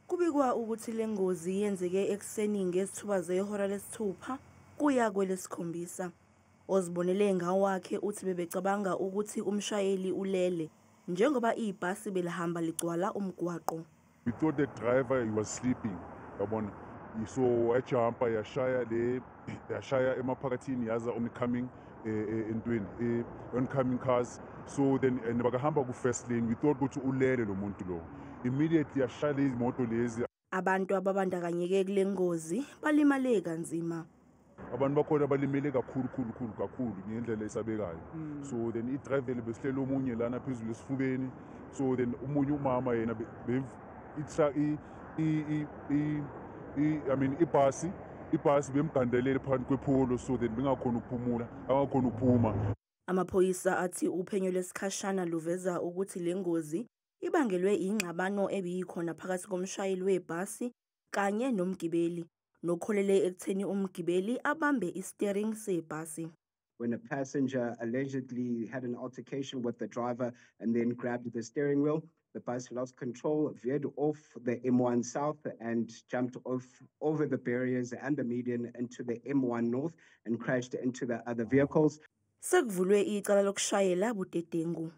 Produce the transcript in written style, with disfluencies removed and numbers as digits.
Kubikwa ukuthi le ngozi yenzeke ekuseni ngezithuba zehora lesithupha kuya kwelesikhombisa. Ozibonele ngawakhe uthi bebecabanga ukuthi umshayeli ulele njengoba ibhasi belihamba ligcwala umgwaqo. We thought the driver, he was sleeping, yabona. So wajumpa, yashaya le, yashaya emaphakathini, yaza oncoming entweni, oncoming cars. So then and bakahamba ku first lane, we thought ukuthi ulele lo muntu lo. Immediately yashaya lezi moto lezi. Abantu ababandakanyeke kule ngozi balimale kanzima. Abantu bakhona balimele kakhulu khulu khulu kakhulu ngendlela esabekayo. So then i-driver besihlele omunye lana phezulu esifubeni. So then umunye umama yena I mean ibhasi bemgandelele phakathi kwepholo, so then bengakhona ukuphumula, angakhona ukuphuma. Amaphoyisa athi uphenyo lesikhashana luveza ukuthi le ngozi ibangelwe ingxabano ebiyikhona phakathi komshayeli webhasi kanye nomgibeli, nokholele ekutheni umgibeli abambe i-steering sebhasi. When a passenger allegedly had an altercation with the driver and then grabbed the steering wheel, the bus lost control, veered off the M1 South and jumped off over the barriers and the median into the M1 North and crashed into the other vehicles. Sekuvulwe icala lokushayela budedengu.